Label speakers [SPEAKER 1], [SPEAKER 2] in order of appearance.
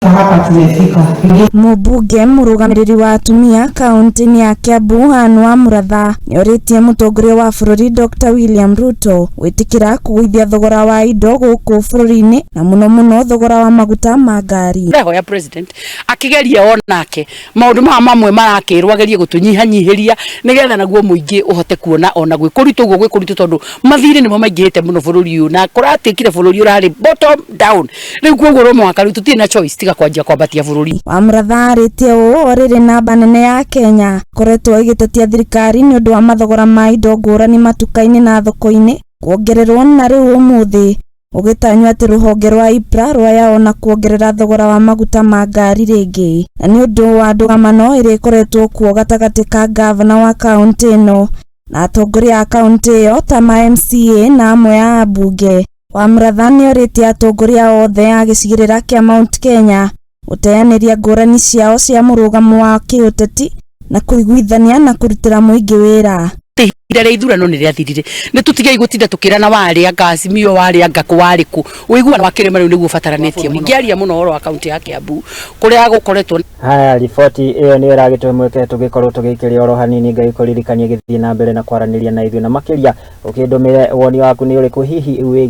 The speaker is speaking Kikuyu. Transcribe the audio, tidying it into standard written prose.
[SPEAKER 1] Hapa tumefika.
[SPEAKER 2] Mũmbunge mũrũgamĩrĩri wa atumia kaunti-inĩ ya Kiambu Anne Wamuratha nĩorĩtie mũtongoria wa bũrũri Dr William Ruto gwĩtĩkĩra kũgũithia thogora wa indo gũkũ bũrũri-inĩ na mũno mũno thogora wa maguta ma ngari.
[SPEAKER 3] Ndahoya president akigeria onake maundu maya mamwe marakirwo agerie gutunyihanyihĩria nigetha naguo mũingĩ ũhote kuona ona gwĩ kũritũ ũguo gwĩ kũritũ tondu mathirĩ nĩmo maingĩhĩte mũno bũrũri ũyũ na kũratuĩkire bũrũri ũrarĩ bottom down. Rĩu koguo no mũhaka rĩu tũtirĩ na choice tiga kwanjia kwambatia bũrũri.
[SPEAKER 2] Wamuratha arĩtie ũũ o rĩrĩ namba nene ya Kenya koretwo ĩgĩtetia thirikari nĩ ũndũ wa mathogora ma indo ngũrani matuka-inĩ na thoko-inĩ kuongererwo na rĩu ũmũthĩ gũgĩtanywo atĩ rũhonge rwa EPRA rwaya ona kuongerera thogora wa maguta ma ngari rĩngĩ na nĩ ũndũ wa ndũgamano ĩrĩa ĩkoretwo kuo gatagatĩ ka ngavana wa kaunti ĩno na atongoria a kaunti ĩyo ta ma MCA na amwe a ambunge. Wamuratha nĩorĩtie atongoria othe a gĩcigĩrĩra kĩa Mount Kenya gũteanĩria ngũrani ciao cia mũrũgamo wa kĩũteti na kũiguithania na kũrutĩra mũingĩ wĩra.
[SPEAKER 3] Ihinda rĩa ithurano nĩ rĩathirire, nĩ tũtigei gũtinda tũkĩrana warĩ anga Azimio, warĩ anga kũ, warĩ kũ. Ũiguano wa kĩrĩma rĩu nĩguo ũbataranĩtie. Ingĩaria mũno ũhoro wa kaunti ya Kiambu kũrĩa gũkoretwo.
[SPEAKER 4] Haya, riboti ĩyo nĩyo ĩragĩtũhe mweke tũgĩkorwo tũgĩikĩria oro hanini. Ngagĩkũririkania gĩthiĩ na mbere na kwaranĩria na ithuĩ na makĩria ũkĩndũmĩre woni waku nĩ ũrĩkũ hihi wĩgiĩ